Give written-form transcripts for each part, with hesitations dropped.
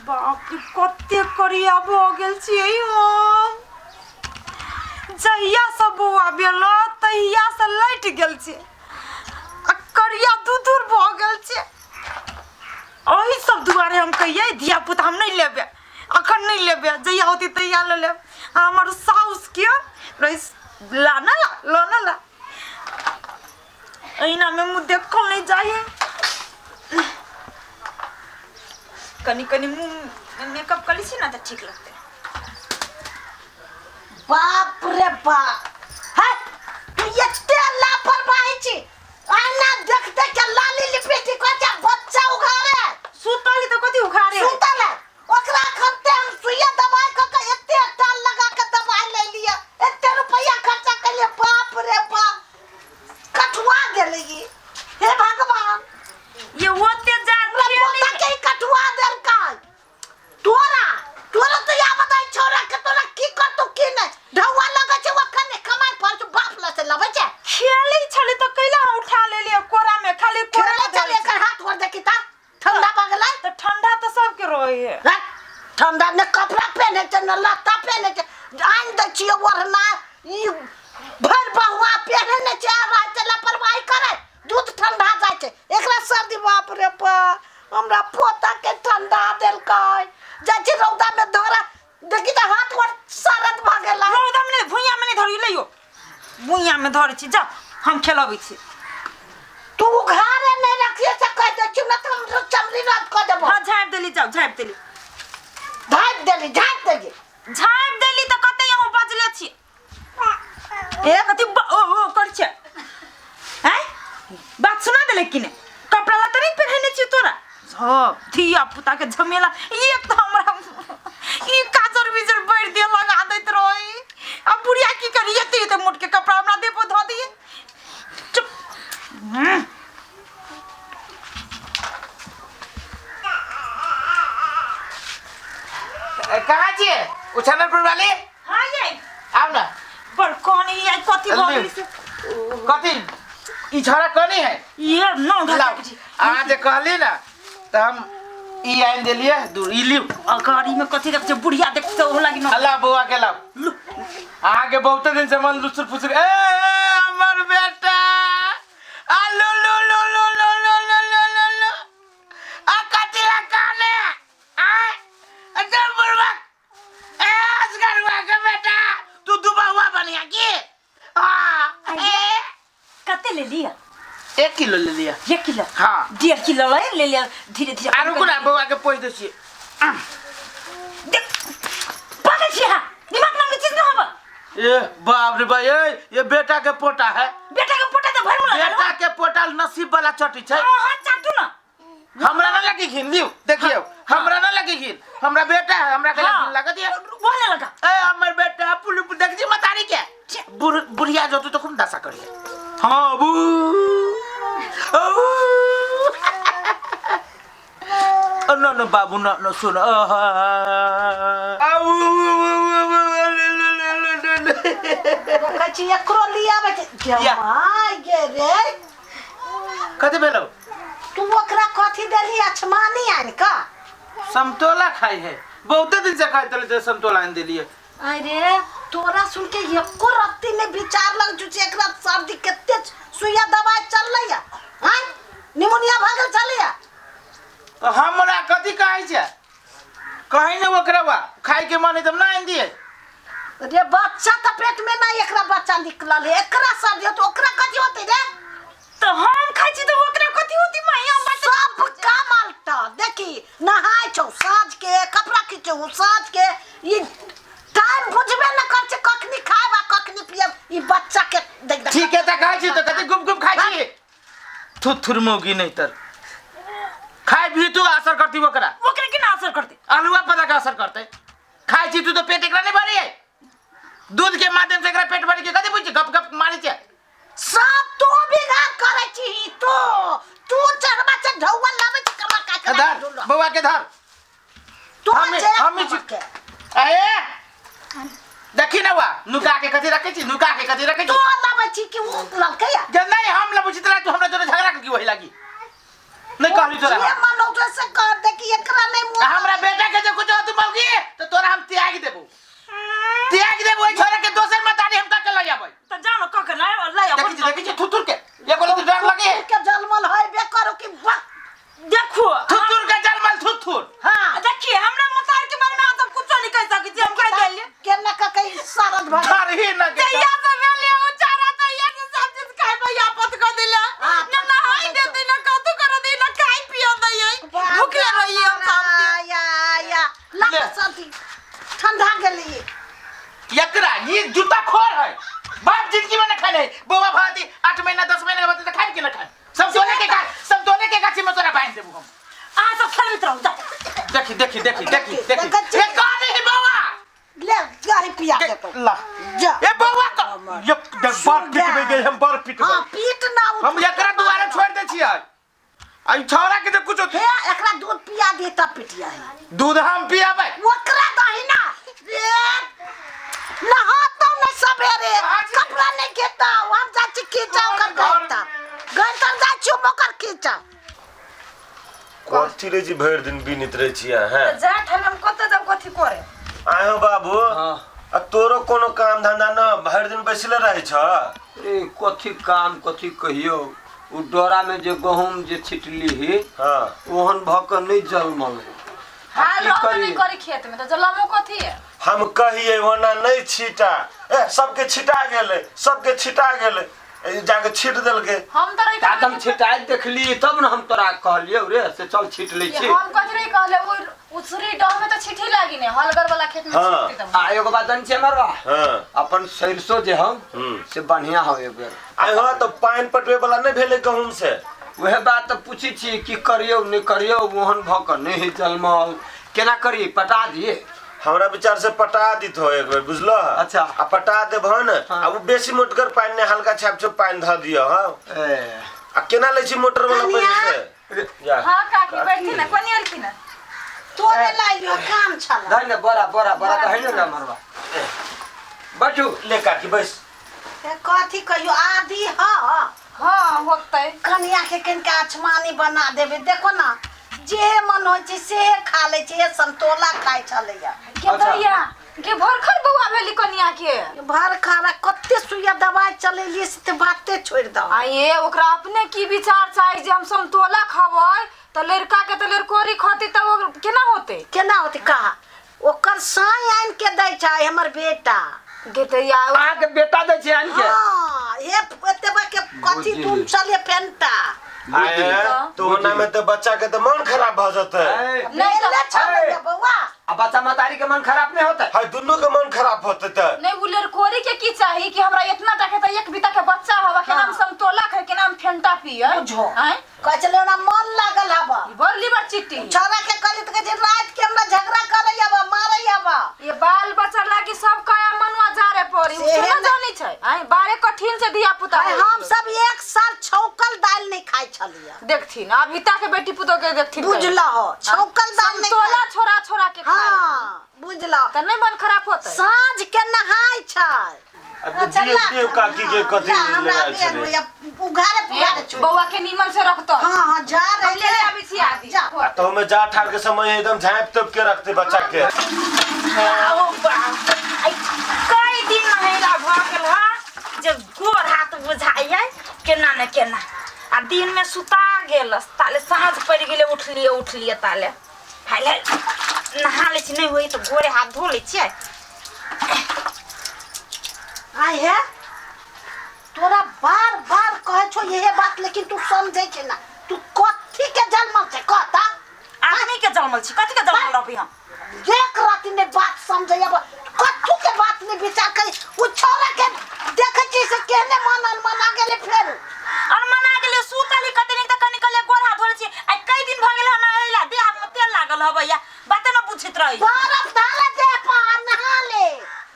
बाप रे, कते करिया भऽ गेल छियै हम। जहिया से बौआ भेल तहिया से लटि गेल छै आ करिया दूर दूर भऽ गेल छै। एहि सब दुआरे हम कहियै धिया पुता हम नहि लेबै, अखन नहि लेबै, जहिया होतै तहिया लऽ लेब। आ हमर साउसके रहै ला ना ला, लो ना ला। एहिना में मुँह देखल नहीं जाए। कनी कनी मुँह में मेकअप कर ली छी ना तऽ ठीक लगतै। बाप रे बाप, है तू एते लापरवाही छी, आना देख देख के लाली लिपस्टिक के बच्चा उघारे। सुतल ही तऽ कथी उघारे? सुतल है ओकरा खत्ते हम सुइया दवाई क के एते टाल लगा के दवाई ले लिया, एते रुपया खर्चा कर लिया। बाप रे बाप, कठुआ गेलै ई। हे भगवान, ये ओते जार हमरा पोता के ही कठुआ देलकै। तोरा तोरा तो या बताई छोरा के तोरा की करतौ की नहीं, ढौआ लगै छै ओखन कमाई पर छै, बाप लग से लबै छै। खेलै छलै तऽ कैला उठा लेलियै कोरा में? खाली कोरा खेलै में छलै, धरै एकर हाथ गोर देखी ता ठंडा भऽ गेलै। तऽ ठंडा तऽ सबके रहै है। हैं? ठंडा ने कपड़ा पहने छै ने लत्ता पहने छै, आनि दै छियै ओढ़ना, ई भरि बहुआ पहने नहि छै, आ राति लापरवाही करे दूध ठंडा जाइ छै, एकरा सर्दी। बाप रे बा, हमरा पोता के ठंडा देलकै। जाइ छी रौदा में धरा, देखी तऽ हाथ गोर सरद भऽ गेलै। रौदा में नहि, भुइयाँ में नहि धरी, लैयो भुइयाँ में धरै छी, जा हम खेलबै छी। तू घरे नहीं रखिए से कह दे छी ना तऽ हम चमड़ी रद्द कऽ देबो। हाँ, झाँपि देली, जाउ झाँपि देली। झाँपि देली, झाँपि देली, झाँपि देली तऽ कते अहाँ बजले छी? ए कथी ओ ओ कर छै? हैं, बात सुना देले कि ने? कपड़ा लत्ता नहीं पहने छी तोरा? सब धिया पुता के झमेला। एक तऽ हमरा ई काजर बिजर बढ़ दे लगा दैत रही, आ बुढ़िया की करी, एते एते मोट के कपड़ा हमरा देह पर धऽ दिए। चुप। कहाँ छियै उछानरपुर वाली? हाँ ये आउ ना। पर कौन है ये? कथी भऽ गेलै से? कथी ई छौड़ा कनी है? ये नौ लाउ, अहाँ जे कहली ना तऽ हम ई आनि देलियै दू, ई लिउ। आ गाड़ी में कथी रख छै? बुढ़िया देखते ओ लागी न। अल्लाह बौआ के लाउ, अहाँके बहुते दिन से मन लुसुर फुसुर। ए ए, हमर बेटा आ लु लु लु लु लु लु लु लु लु लु आ कथी ला काने आ अरे बुढ़वा, ए असगरुआ के बेटा, तू दुबा हुआ बनिया की? आ ए कते ले लिया? 1 किलो ले लिया। 1 किलो? हाँ। 1.5 किलो ले ले लिया, धीरे धीरे। आ रुकू ना, बौआ के पोछि दै छियै। देख, पागल छी अहाँ, दिमाग नाम के चीज न हबा। ए बाप रे भाई, ए ये बेटा के पोटा है। बेटा के पोटा तो भर मुला। बेटा के पोटा नसीब वाला चटी छै। हां हां, चाटू ना। हमरा ना लगी घिन, लिउ देखियौ, हमरा ना लगी घिन, हमरा बेटा है, हमरा के घिन लागत ये बोलने लगा। ए हमर बेटा पुलु देख जी मतारी के बुढ़िया जो तू तो खूब दशा करिए। हाँ बू न न बाबू न न सुन देखै छी एकरो लियाबै छै। या। माय गे रे, कथी भेलौ? तू ओकरा कथी देली अछमानी आनि कऽ? समतोला खाई है, बहुते दिन से खाइत रहले, समतोला आनि देलिए। अरे तोरा सुन के एको रत्ती ने विचार लग जु छै, एकरा सर्दी कते सुइया दवाई चललै या, हैं निमोनिया भऽ गेल छलैया। तो हमरा कथी कहै छै? कहीं ने ओकरा बा खाई के मन है तब ना आनि दिए। रे बच्चा तऽ पेट में नहीं एकरा बच्चा निकलल है, एकरा सर्दी होतै ओकरा कथी होतै रे? तऽ हम खाइ छी तऽ ओकरा कथी होतै माय? हम बात सब काम अलटा देखी, नहाय छौ साँझ के, कपड़ा खींचौ साँझ के, ई टाइम बुझबे न कर छै कखनी खायब आ कखनी पियब। ई बच्चा के देख देख। ठीक है तऽ खाइ छी तऽ कथी गुप गुप खाइ छी? थुथुर मौगी नहीं तर खाइ भी तू असर करती ओकरा। ओकरा केना असर करतै? आलुआ पता के असर करतै। खाइ छी तू तऽ पेट एकरा नहीं भरी है, दूध के माध्यम से एकरा पेट भरी के कथी बुझी गप गप मारी छै। सब तू बिगाड़ करै छी, तू तू चढ़बा छै ढौआ लाबै छै कमा का के धर बौआ के धर। तू जे हम कमा के। अरे देखी ना वा नुका के कथी रखे छी, नुका के कथी रखे छी? तू लाबै छी कि उ ललकै या? जे नहीं हम लबै छी तोरा, तू हमरा जोरे झगड़ा के की वही लागी? नहीं कहली तोरा। जे मन होतै से कर दे कि एकरा नहीं मुंह। हमरा बेटा के त्याग देबो, त्याग देबो ओइ छोरा के। दोसर मतारी हम का लऽ आबै? तऽ जाउ ने, कऽ के लऽ लऽ देखै छी, देखै छी थुथुर के, एगो लत्ती डर लगे है। के जलमल है बे करो कि बक। देखू। थुथुर के जलमल थुथुर। हाँ। देखिए, हमरा मतार के बारे में अहाँ सब कुछो नहीं कह सकै छी। हम कह देलियै। केना कऽ के सरद भऽ घर ही न के। जहिया से भेलियै ओ चारा, तहिया से सब चीज खाइ पर आफत कऽ देले। हाँ, न नहाय देते, न कथू करऽ दे, न खाइ पियऽ दैयै। भुखले रहियै हम सब दिन। या या लग ले। सर्दी ठंडा गेली। एकरा ये जूता खोर है, बाप जिंदगी में न खाने है। बौआ भाती 8 महीना 10 महीना के बाद तो खाए कि न खाए? सब दोने के गाछ, सब दोने के गाछी में तोरा बांध देबू हम। अहाँ सब खेलैत रहू, जाउ। देखी देखी देखी देखी देखी। देखै छी। ए कौन है बौआ? ले गाड़ी पिया देतौ। ला। जा। ए बौआ का ये देख, बड़ पिटबै गई हम, बड़ पिटबै। हाँ, पीट ना उठ। हम एकरा दुआरे छोड़ दै छियै आ ई छौड़ा के जे कुछो। हे, एकरा दूध पिया दे तब पिटिया है। दूध हम पियाबै? ओकरा दही ना ए, नहातो नहीं सवेरे, कपड़ा नहीं घेता। हम जाइ छी खींचा ओकर घर तक, घर तक जाइ छी हम ओकर खींचा। कथी रे जी, भरि दिन बीनित रहै छियै अहाँ? जा ठन, हम कतऽ जाब, कथी करे? आय हो बाबू। हाँ। आ तोरो कोनो काम धंधा न, भरि दिन बैसले रहै छ? ए कथी काम कथी कहियौ, ओ डोरामे जे गहूम जे छिटली ही, ओहन भऽ कऽ नहि जलमल। आ हाल की रहबे करी? नहि करी खेत में तऽ जलमो कथी है? हम कहिए ओना नहि छिटा, ए सबके छिटा गेलै, सबके छिटा गेलै, ए, जाके छिट देलकै। हम तऽ रही। ता हम छिटाइत देखली तब ने हम तोरा कहलियौ रे, से चल छीट लै छी। हम कथी रही कहले, ओ उसरी डह में तऽ छिठी लागी ने, हलगर वाला खेत में। छिटती तब। आ एगो बात जानै छियै मरवा? हाँ। अपन सरिसो जे हम से बढ़िया हो एक बेर। आय हो, तऽ पानि पटबै वाला नहि भेलै गहूम से? वएह बात तऽ पूछै छी की करियौ नहि करियौ, ओहन भऽ कऽ नहि होइ जलमल, केना करी, पटा दिए? हमरा विचार से पटा दित हो एक बेर, बुझलो? अच्छा। आ पटा देबह ने, हाँ। आ ओ बेसी मोटगर पानि नहि, हल्का छाप छुप पानि धऽ दिअ। हँ। ए आ केना लै छी मोटर वाला पैसा से? जा। हाँ काकी, बैठथिन ने, कोनी एलखिन ने? तोरे लाइलियो, काम छला। दही ने बोरा, बोरा, बोरा दही ने मरवा, बैठू। ले काकी, बैस। ए, कथी कहियो आदि हाँ। हाँ, होतै। कनिया के कनिका अछमानी बना देबै। देखो ना, जे मन होइ छै से खा लै छै। समतोला खाइ छलैया। के दैया के भरखर बौआ भेली कनिया के। भर खाना कते सुइया दवाई चलेलियै से तऽ बाते छोड़ि दहो। आ ये ओकरा अपने की विचार चाही जे हम समतोला खबै तऽ लड़का के तऽ लड़कोरी खती, तऽ ओ केना होतै? केना होतै कहा, ओकर साई आनि के दै छै हमर बेटा। गे दैया। अहाँके बेटा दै छै आनि के? हाँ, हे एतबा के कथी बुझि। तुम चले फेंटा। आय, तऽ ओना में तऽ बच्चा के तऽ मन खराब भऽ जेतै। ए, नहीं ले छलैया बौआ। आ बच्चा मतारी के मन खराब नहीं होता? हाय, दुनू के मन खराब होतै तऽ। नहीं, उ लड़कोरी के की चाही कि हमरा इतना टा के तऽ एक बीता के बच्चा हवा, केना हम समतोला खाय, केना हम फेंटा पियै? बुझो। आँय? कहै छलै हमरा मन लागल हवा। बड़ लीवर चिट्टी। छोरा के कहली तऽ कहै छै राति के हमरा झगड़ा करै हवा, मारै हवा। ये बाल बच्चा लागी सब काया मनुआ जारे पड़ी। सेहे केना ने। जानी छै आँय, बारे कठिन से धिया पुता। आइ हम सब एक साल छौकल दालि नहीं खाइ छलियै। देखथिन अभी तक बेटी पुतो के देखथिन। बुझलहो, छौकल दालि नहीं समतोला खाइ। छोरा छोरा के खाय। हाँ, बुझलहो। तऽ नहि मन खराब होतै? साँझ के नहाय छै। आ दियौ, दियौ काकी के, कथी ला, हमरा लेनाइ बेर छलै? होइया, उघारे पुघारे छोड़ि। बौआ के नीमन से रखतो। हाँ हाँ, जा हम रहे। ले ले आबै छी आदि। जा। आ तो में जा ठार के समय एकदम झाँपि तोप के रखते बच्चा के। आओ बाप, आइ कई दिन नहेला भऽ गेल ह जे गोर हाथ बुझाइए केना ने केना। आ दिन में सुता गेल, ताले साँझ पड़ि गेलै, उठलियै उठलियै ताले हाय हाय नहा लै छी, नहि होइ तऽ गोरे हाथ धो लै छियै। आय हे, तोरा बार बार कहै छौ इहे बात, लेकिन तू समझै छै ना। तू कथी के जन्मल छै कहता? आदमी के जन्मल छी, कथी के जन्मल रहबै हम? एक राति ने बात समझै अब, कथू के बात नहीं विचार करी। उ छोरा के देखै छी से केहने मन अनमना गेलै फेर। अनमना गेलै, सुतली कते नीक तऽ कनि कहलियै गोर हाथ धो लै छी। आइ कई दिन भऽ गेल हन अयला, देह हाथमे तेल लागल हबैया, बाते न बुझैत रही। बरफ धाले देह पर आ नहा ले,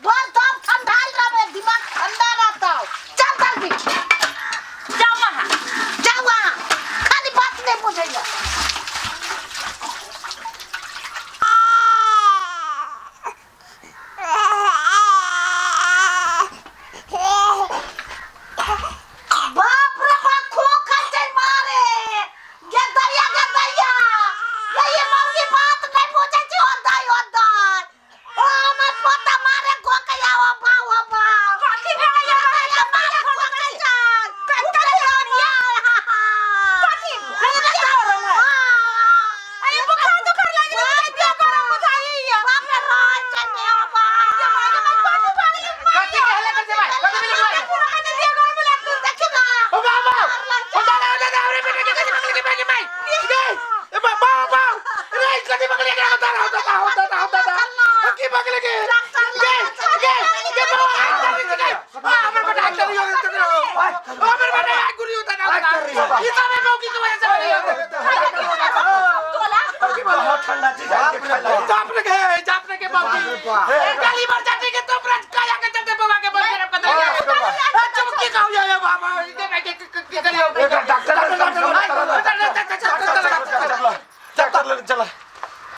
बड़ तब ठंडाल रहबे, दिमाग ठंडा रहतौ। चल जल्दी। जाउ अहाँ। जाउ अहाँ, खाली बात नहीं बुझैया। हो दादा हो दादा हो दादा की बगले के गे गे गे बाबा हाथ कर रही गे आ हमर बेटा हाथ कर रही हो हमर बेटा हाथ गुरी होता ना ई सब मौकी के वजह से हो तोला बहुत ठंडा चीज आके खाइ ला। जापने के जापने के बाबू गली भर जाती के तो प्रज काया के चलते बाबा के बल के पता नहीं चमकी खाओ या बाबा के के के एकर